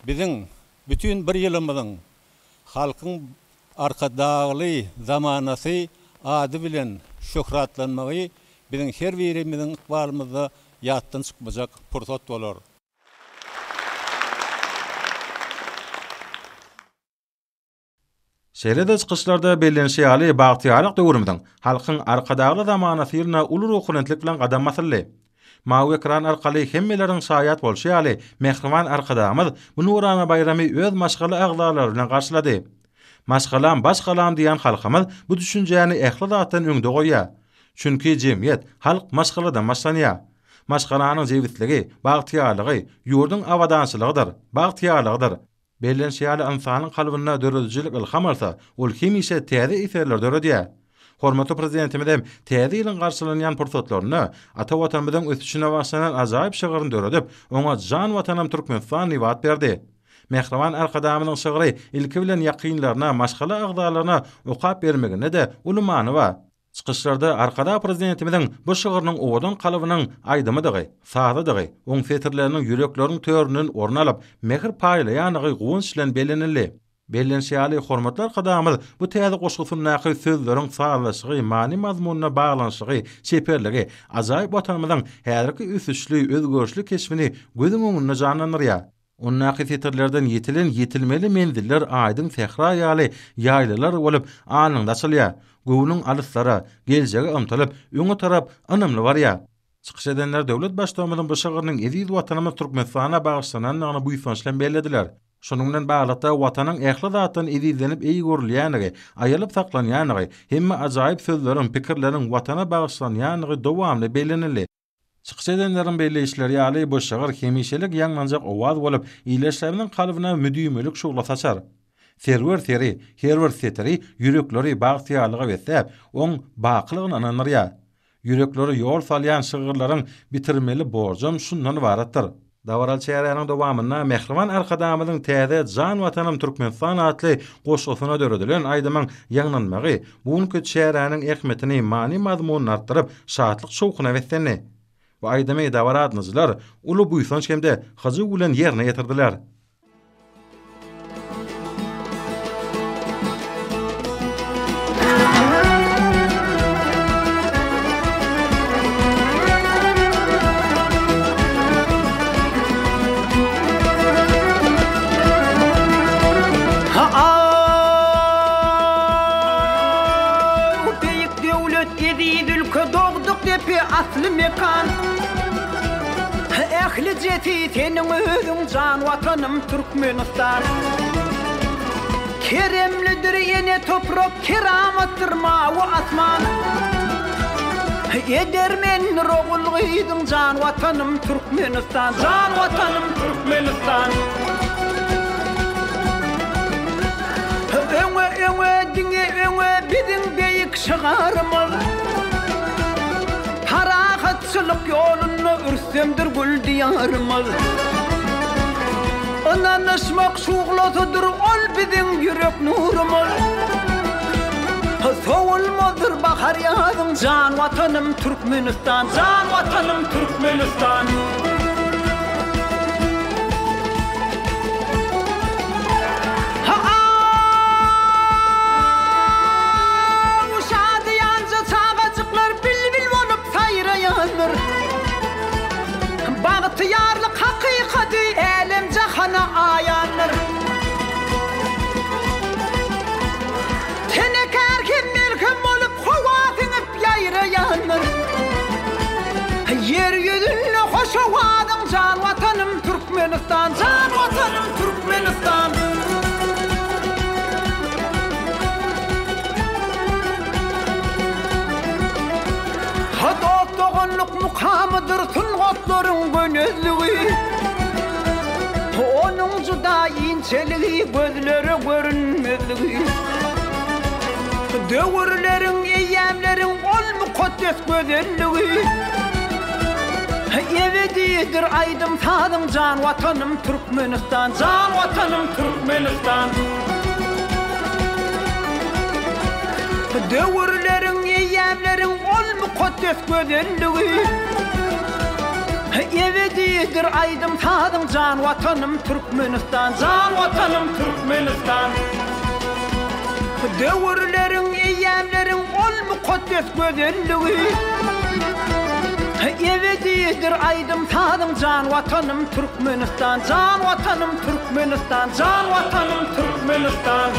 biziň. Bütin bir ýylymyzyň Halkyň Arkadagly zamanasy ady bilen şöhratlanmagy biziň her birimiziň ykbalymyzda ýatdan çykmajak pursat bolar. Şeýle-de çykyşlarda bellenişi ýaly, bagtyýarlyk döwrümiziň Halkyň Arkadagly zamanasy ýylyna uly ruhubelentlik bilen gadam basyldy. Mawy ekran arkaly hemmeleriň şaýat bolşy ýaly, mähriban Arkadagymyz bu nurana baýramy öz maşgala agzalary bilen garşylady. Maşgalam, baş galam diýen halkymyz bu düşünjäni ähli zatdan öňde goýýar. Çünki jemgyýet, halk maşgaladan başlanýar. Maşgalanyň jebisligi, bagtyýarlygy ýurduň abadançylygydyr, bagtyýarlygydyr. Bellenişi ýaly, ynsanyň kalbynda döredijilik ylham alsa, ol hemişe täze eserleri döredýär. Hormatly Prezidentimiz hem Täze ýylyň garşylanýan pursatlarynda ata Watanymyzyň ösüşine bagyşlanan ajaýyp şygryny döredip, oňa Jan Watanym Türkmenistan diýip at berdi. Mähriban Arkadagymyzyň şygry ilki bilen ýakynlaryna, maşgala agzalaryna okap bermeginde-de uly many bar. Çykyşlarda Arkadag Prezidentimiziň bu şygrynyň owadan kalbynyň aýdymydygy, sazydygy, oň setirleriniň ýürekleriň töründen orun alyp, mähir paýlaýandygy guwanç bilen bellenildi. Bellenişi ýaly, hormatly Arkadagymyz bu täze goşgusyndaky sözleriň sazlaşygy, many-mazmunyna baglanyşygy, çeperligi ajaýyp Watanymyzyň häzirki ösüşli, özgerişli keşbini gözüň öňünde janlandyrýar. Ondaky setirlerden ýetilen ýetilmeli menziller aýdyň sähra ýaly ýaýlalar bolup alnyňda açylýar. Göwnüň alyslara, geljege ymtylyp, öňe tarap ynamly barýar. Çykyş edenler döwlet Baştutanymyzyň bu şygrynyň eziz Watanymyz Türkmenistana bagyşlanandygyny buýsanç bilen bellediler. Şunuň bilen baglylykda, Watanyň ähli zatdan ezizlenip eý görülýändigi, aýalyp saklanýandygy, hemme ajaýyp sözleriň, pikirleriň Watana bagyşlanýandygy dowamly bellenildi. Çykyş edenleriň belleýişleri ýaly, bu şygyr hemişelik ýaňlanjak owaz bolup, ildeşlerimiziň kalbyna müdimilik şugla saçar. Serwer seri, her bir setiri ýürekleri bagtyýarlyga besläp, oň bakylygyna ynandyrýar. Ýüreklere ýol salýan şygyrlaryň bitirmeli borjam şundan ybaratdyr. Dabaraly çäräniň dowamynda mähriban Arkadagymyzyň täze Jan Watanym Türkmenistan atly goşgusyna döredilen aýdymyň ýaňlanmagy bu günki çäräniň ähmiýetini, many-mazmunyny artdyryp, şatlyk-şowhuna beslendi. Bu aýdymy dabara gatnaşyjylar uly buýsanç hem-de hyjuw bilen ýerine ýetirdiler. Ählijesi seniň özüň jan Watanym Türkmenistan. Keremlidir ene toprak, keramatdyr mawy asman. Edermendir ogul-gyzyň jan Watanym Türkmenistan, jan Watanym Türkmenistan. Öňe, öňe, diňe öňe biziň beýik şygarymyz. Parahatçylyk ýolunda rüstemdir gül Diýarymyz. Ynanyşmak şuglasydyr ol biziň ýürek nurumyz. Sowulmazdyr bahar ýazyň jan Watanym Türkmenistan, jan Watanym Türkmenistan. Ha-a-aw, şadyýanja çagajyklar bilbil bolup saýraýandyr. Bagtyýarlyk hakykady älem-jahana aýandyr. Tenekar hem melhem bolup howa siňip ýaýraýandyr. Ýer ýüzünde hoş owazyň jan Watanym Türkmenistan, jan Watanym Türkmenistan. Ha dost-doganlyk mukamydyr sungatlaryň gönezligi. Onuň juda inçeligi gözlere görünmezligi. Döwürleriň, eýýämleriň ol mukaddes gözelligi. Ebedidir aýdym-sazyň jan Watanym Türkmenistan, jan Watanym Türkmenistan. Döwürleriň, eýýämleriň ol mukaddes gözelligi. Ebedidir. Ebedidir aýdym-sazyň jan Watanym Türkmenistan jan Watanym Türkmenistan. Döwürleriň, eýýämleriň ol mukaddes gözelligi. Ebedidir aýdym-sazyň jan Watanym Türkmenistan jan Watanym Türkmenistan jan Watanym Türkmenistan.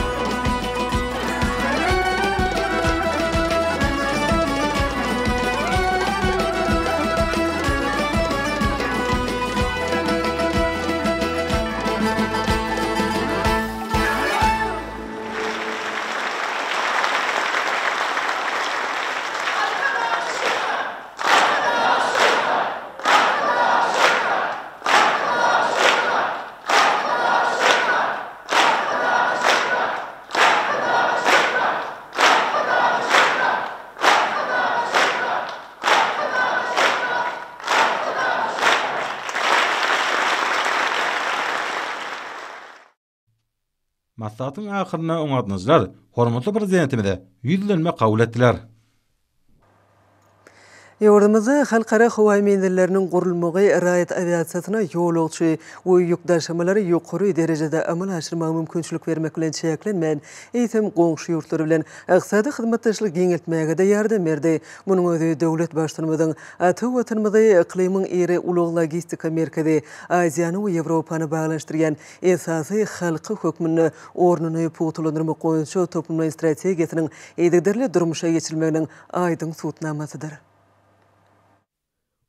Maslahatyň ahyrynda oňa gatnaşyjylar hormatly Prezidentimize ýüzlenme kabul etdiler. Ýurdumyzda halkara howa menzilleriniň gurulmagy raýat awiasiýasyna ýolagçy we ýük daşamalary ýokary derejede amala aşyrmaga mümkinçilik bermek bilen çäklenmän, eýsem, goňşy ýurtlar bilen ykdysady hyzmatdaşlygy giňeltmäge-de ýardam berdi. Munuň özi döwlet Baştutanymyzyň ata Watanymyzy yklymyň iri ulag-logistika merkezi, Aziýany we Ýewropany baglanyşdyrýan esasy halka hökmünde ornuny pugtalandyrmak boýunça toplumlaýyn strategiýasynyň yzygiderli durmuşa geçirilmeginiň aýdyň subutnamasydyr.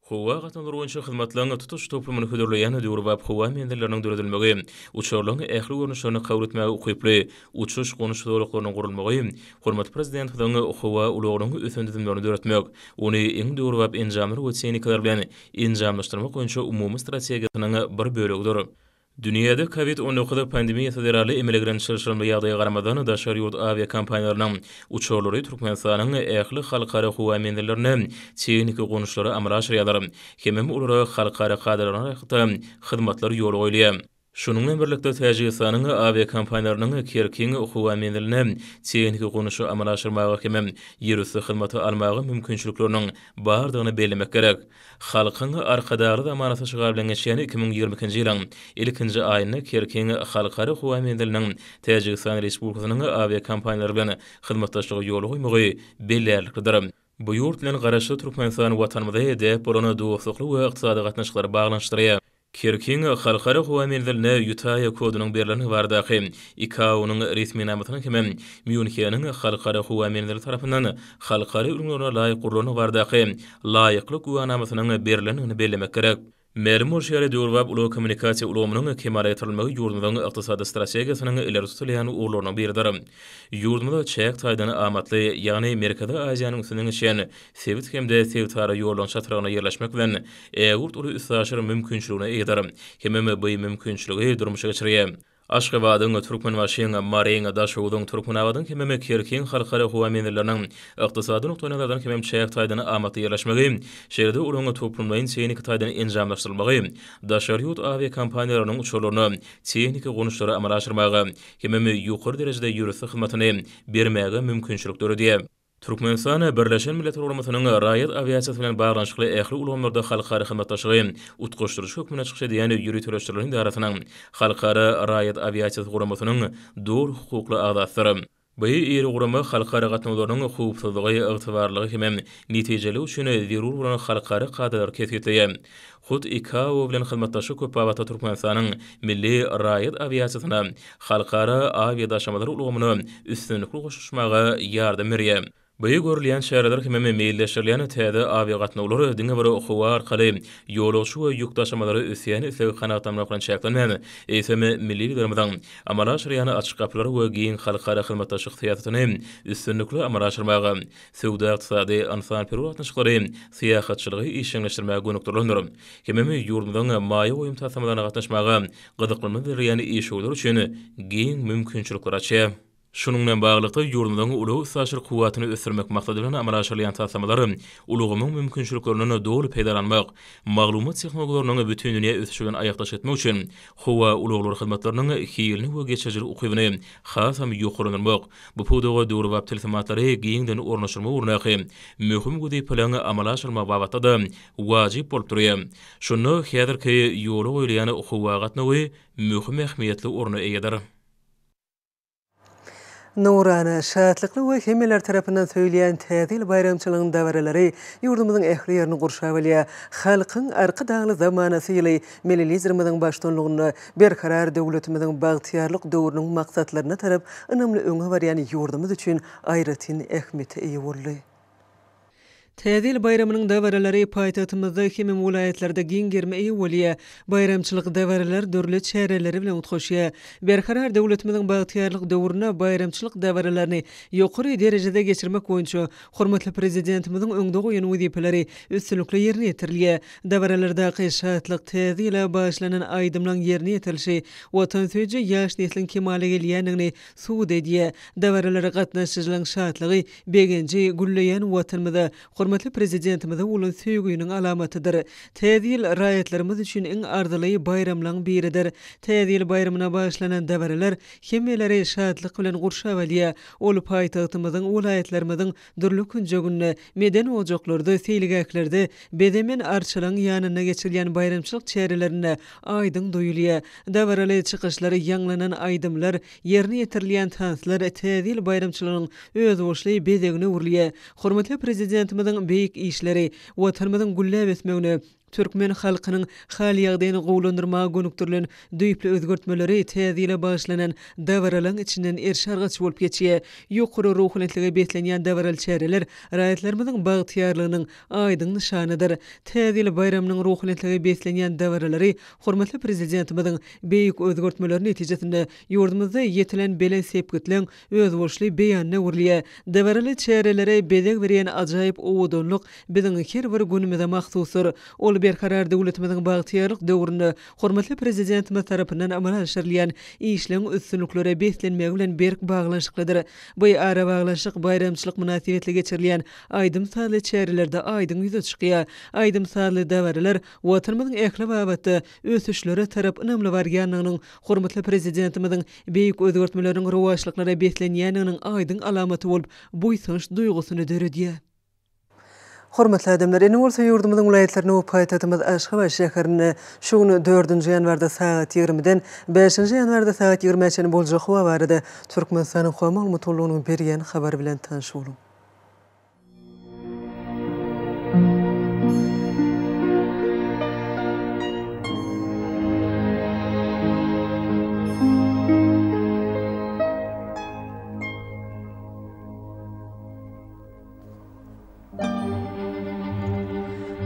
Howa gatnawlary boýunça hyzmatlaryň tutuş toplumyny hödürleýän döwrebap howa menzilleriniň döredilmegi, uçarlaryň ähli görnüşlerini kabul etmäge ukyply uçuş-gonuş zolaklarynyň gurulmagy hormatly Prezidentimiziň howa ulagynyň ösen düzümlerini döretmek, ony iň döwrebap enjamlar we tehnikalar bilen enjamlaşdyrmak boýunça umumy strategiýasynyň bir bölegidir. Dünýäde Covid 19 pandemiýasy zerarly emele gelen çylşyrymly ýagdaýa garamazdan, daşary ýurt awiakompaniýalarynyň uçarlary Türkmenistanyň ähli halkara howa menzillerinde tehniki gonuşlary amala aşyrýarlar hemem olara halkara kadalaryna laýyklykda hyzmatlar ýola goýulýar. Şunuň bilen birlikde, Täjigistanyň awiakompaniýalarynyň Kerkiň howa menziline tehniki gonuşy amala aşyrmaga hemem ýerüsti hyzmaty almaga mümkinçilikleriniň bardygyny bellemek gerek. Halkyň Arkadagly zamanasy şygary bilen geçýän 2022-nji ýylyň ilkinji aýynda Kerkiň Halkara howa menziliniň Täjigistan Respublikasynyň awiakompaniýalary bilen hyzmatdaşlygy ýola goýmagy bellärliklidir. Bu ýurt bilen Garaşsyz Türkmenistan Watanymyzy däp bolan dostlukly we ykdysady gatnaşyklar baglanyşdyrýar. Kerkiň Halkara howa menziline UTAE kodunyň berlendigi baradaky ICAO-nyň resminamasynyň hemem Mýunheniň Halkara howa menzili tarapyndan halkara ülňülerine laýyk gurlandygy baradaky laýyklyk güwänamasynyň berlendigini bellemek gerek. Mälim bolşy ýaly, döwrebap ulag-kommunikasiýa ulgamynyň kemala getirilmegi ýurdumyzyň ykdysady strategiýasynyň ileri tutulýan ugurlarynyň biridir. Ýurdumyz çäk taýdan amatly, ýagny Merkezi Aziýanyň üstünden geçýän sebit hem-de sebitara ýollaryň çatrygynda ýerleşmek bilen, ägirt uly üstaşyr mümkinçiligine eýedir. Hemem bu mümkinçiligi durmuşa geçirýär. Aşgabadyň, Türkmenbaşyň, Maryň, Daşoguzyň, Türkmenabadyň hemem Kerkiň halkara howa menzilleriniň ykdysady nukdaýnazardan hemem çäk taýdan amatly ýerleşmegi, şeýle-de olaryň toplumlaýyn tehniki taýdan enjamlaşdyrylmagy daşary ýurt awiakompaniýalarynyň uçarlaryna tehniki gonuşlary amala aşyrmaga hemem ýokary derejede ýerüsti hyzmatyny bermäge mümkinçilik döredýär. Türkmenistan Birleşen Milletler Guramasynyň raýat awiasiýasy bilen baglanyşykly ähli ulgamlarda halkara hyzmatdaşlygy utgaşdyryjy hökmünde çykyş edýän ýöriteleşdirilen edarasynyň, Halkara raýat awiasiýasy guramasynyň doly hukukly agzasydyr. Bu iri gurama halkara gatnawlarynyň howpsuzlygy, ygtybarlylygy hemem netijeliligi üçin zerur bolan halkara kadalary kesgitleýär. Hut IKAO bilen hyzmatdaşlyk köp babatda Türkmenistanyň milli raýat awiasiýasyna halkara awiadaşamalar ulgamyna üstünlikli goşulyşmaga ýardam berýär. Bu görülýän çäreler hemem meýilleşdirilýän täze awiagatnawlar diňe bir howa arkaly ýolagçy we ýük daşamalary ösýän islegi kanagatlandyrmak bilen çäklenmän, eýsem, milli Liderimiziň amala aşyrýan açyk gapylar we giň halkara hyzmatdaşlyk syýasatyny üstünlikli amala aşyrmaga, söwda-ykdysady, ynsanperwer gatnaşyklary, syýahatçylygy işjeňleşdirmäge gönükdirilendir. Hemem ýurdumyzyň maýa goýum taslamalaryna gatnaşmaga gyzyklanma bildirýän işewürler üçin giň mümkinçilikleri açýar. Şunuň bilen baglylykda, ýurdumyzyň ulag-üstaşyr kuwwatyny ösdürmek maksady bilen amala aşyrylýan taslamalar ulgamyň mümkinçiliklerinden doly peýdalanmak, maglumat tehnologiýalarynyň bütindünýä ösüşi bilen aýakdaş etmek üçin howa ulaglary hyzmatlarynyň hilini we geçirijilik ukybyny hasam ýokarlandyrmak, bu pudaga döwrebap tilsimatlary giňden ornaşdyrmak ugrundaky möhüm wezipeleriň amala aşyrylmagy babatda-da wajyp bolup durýar. Şunda häzirki ýola goýulýan howa gatnawy möhüm ähmiýetli orna eýedir. Nurana, şatlykly we hemmeler tarapyndan söýülýän Täze ýyl baýramçylygynyň dabaralary ýurdumyzyň ähli ýerini gurşap alýar. Halkyň Arkadagly zamanasy ýyly Milli Liderimiziň baştutanlygynda Berkarar döwletimiziň bagtyýarlyk döwrüniň maksatlaryna tarap ynamly öňe barýan ýurdumyz üçin aýratyn ähmiýete eýe boldy. Täze ýyl baýramynyň dabaralary paýtagtymyzda hemem welaýatlarda giň gerime eýe bolýar. Baýramçylyk dabaralar dürli çäreleri bilen utgaşýar. Berkarar döwletimiziň bagtyýarlyk döwründe baýramçylyk dabaralaryny ýokary derejede geçirmek boýunça hormatly Prezidentimiziň öňde goýan wezipeleri üstünlikli ýerine ýetirilýär. Dabaralardaky şatlyk, Täze ýyla bagyşlanan aýdymlaryň ýerine ýetirilişi watansöýüji ýaş nesliň kemala gelýändigini subut edýär. Dabaralara gatnaşyjylaryň şatlygy, Begenji, gülleýän Watanymyza, hormatly Prezidentimize bolan söýginiň alamatydyr. Täze ýyl raýatlarymyz üçin iň arzyly baýramlaryň biridir. Täze ýyl baýramyna bagyşlanan dabaralar hemmeleri şatlyk bilen gurşap alýar. Ol paýtagtymyzyň, welaýatlarymyzyň dürli künjeginde, medeni ojaklarda, seýilgählerde, bezemen arçalaryň ýanynda geçirilýän baýramçylyk çärelerinde aýdyň duýulýar. Dabaraly çykyşlar, ýaňlanan aýdymlar, Ýerine ýetirilýän tanslar Täze ýyl baýramçylygynyň özboluşly bezegine öwrülýär. Hormatly Prezidentimiziň beýik işleri Watanymyzyň gülläp ösmegine, türkmen halkynyň hal-ýagdaýyny gowulandyrmaga gönükdirilen düýpli özgertmeleri Täze ýyla bagyşlanan dabaralaryň içinden eriş-argaç bolup geçýär. Ýokary ruhubelentlige beslenýän dabaraly çäreler raýatlarymyzyň bagtyýarlygynyň aýdyň nyşanydyr. Täze ýyl baýramynyň ruhubelentlige beslenýän dabaralary hormatly Prezidentimiziň Beýik özgertmeler netijesinde ýurdumyzda ýetilen belent sepgitleň özboluşly beýanyna öwrülýär. Dabaraly çärelere bezeg berýän ajaýyp owadanlyk biziň her bir günümize mahsusdyr. Ol Berkarar döwletimiziň bagtyýarlyk döwründe hormatly Prezidentimiz tarapyndan amala aşyrylýan işleň üstünliklere beslenmegi bilen berk baglanyşyklydyr. Bu arabaglanyşyk baýramçylyk mynasybetli geçirilýän aýdym-sazly çärelerde aýdyň ýüze çykýar. Aýdym-sazly dabaralar Watanymyzyň ähli babatda ösüşlere tarap ynamly barýandygynyň, hormatly Prezidentimiziň beýik özgertmeleriniň rowaçlyklara beslenýändiginiň aýdyň alamaty bolup, buýsanç duýgusyny döredýär. Hormatly adamlar, indi bolsa ýurdumyzyň welaýatlarynda we paýtagtymyz Aşgabat şäherinde şu gün dördünji ýanwarda sagat ýigrimiden bäşinji ýanwarda sagat ýigrimä çenli boljak howa barada Türkmenistanyň Howa maglumat gullugynyň berýän habary bilen tanyş boluň.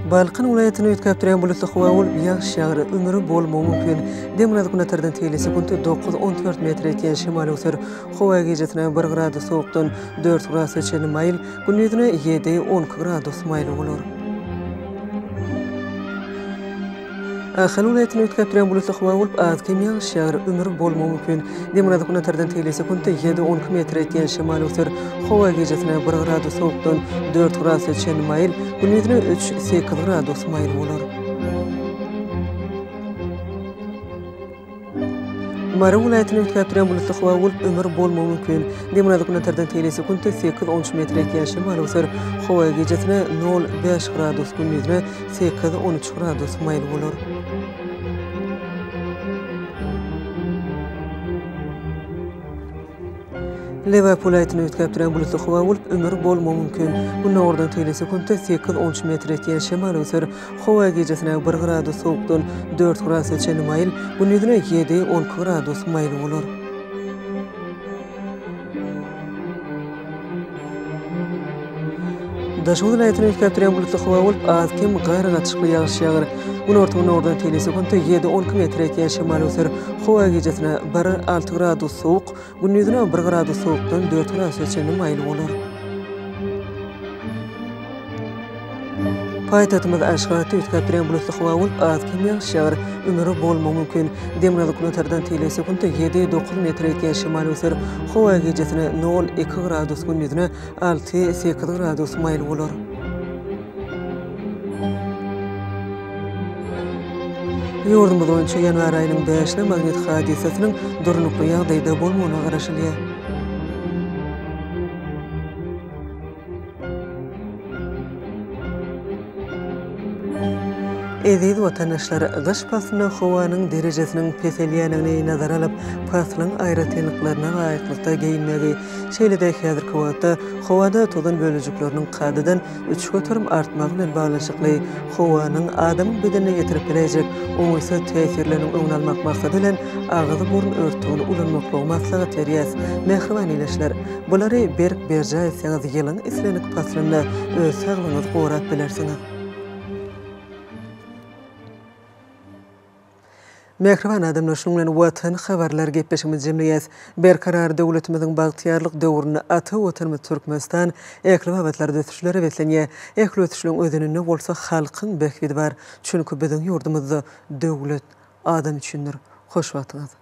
Balkan welaýatynda üýtgäp durýan bulutly howa bolup, ýagyş ýagar, ümür bolmagy mümkin. Demirgazyk-günbatardan teýli sekuntda 9-14 metre ýetýän şemal öwser. Howa gijesine bir gradus sowukdan dört gradusa çenli maýyl, gündizine ýedi, 12 gradus maýyl bolar. Ahal welaýatynda üýtgäp durýan bulutly howa bolup, az-kem ýagyş ýagar, ümür bolmagy mümkin. Demirgazyk-günbatardan teýli sekuntda ýedi, 12 metre ýetýän şemal öwser. Howa gijesine bir gradus sowukdan dört gradusa çenli maýyl, gündizine üç, sekiz gradus maýyl bolar. Mary welaýatynda üýtgäp durýan bulutly howa bolup, ümür bolmagy mümkin. Demirgazyk-günbatardan teýli sekuntda sekiz-on üç metre ýetýän şemal öwser. Howa gijesine nol, bäş gradus, gündizine sekiz, 13 gradus maýyl bolar. Lebap welaýatynda üýtgäp durýan bulutly howa bolup, ümür bolmagy mümkin. Gündogardan teýli sekuntda sekiz, 13 metre ýetýän şemal öwser. Howa gijesine bir gradus sowukdan dört gradusa çenli maýyl, gündizine ýedi, 12 gradus maýyl bolar. Daşoguz welaýatynda üýtgäp durýan bulutly howa bolup, az-kem gar gatyşykly ýagyş ýagar. Günorta-günordan teýli sekuntda ýedi, 12 metre ýetýän şemal öwser. Howa gijesine bir, alty gradus sowuk, gündizine bir gradus sowukdan dört gradusa çenli maýyl bolar. Paýtagtymyz Aşgabatda üýtgäp durýan bulutly howa bolup, az-kem ýagyş ýagar. Ümür bolmagy mümkin. Demirgazyk-günortadan tile sekuntda ýedi, dokuz metre ýetýän şemal öwser. Howa gijesine nol, iki gradus, gündizine alty, sekiz gradus maýyl bolar. Ýurdumyz boýunça ýanwar aýynyň bäşine magnit hadysasynyň durnukly ýagdaýda bolmagyna garaşylýar. Eziz watandaşlar, gyş paslynda howanyň derejesiniň peselýändigini nazara alyp, paslyň aýratynlyklaryna laýyklykda geýinmegi, şeýle-de häzirki wagtda howada tozan bölejikleriniň kadadan 3% artmagy bilen baglanyşykly howanyň adamyň bedenine ýetirip biläýjek oňaýsyz täsirleriniň öňüni almak maksady bilen agyz-burun örtügini ulanmaklygy maslahat berýäs. Mähriban ildeşler! Bulary berk berjaý etseňiz ýylyň islendik paslynda öz saglygyňyzy gorap bilersiňiz. Mähriban adamlar şunuň bilen Watan habarlar gepleşigimizi jemleýäs. Berkarar döwletimiziň bagtyýarlyk döwründe ata Watanymyz Türkmenistan ähli babatlarda ösüşlere beslenýär. Ähli ösüşleriň özeninde bolsa halkyň bähbidi bar. Çünki biziň ýurdumyzda döwlet adam üçindir. Hoş wagtyňyz.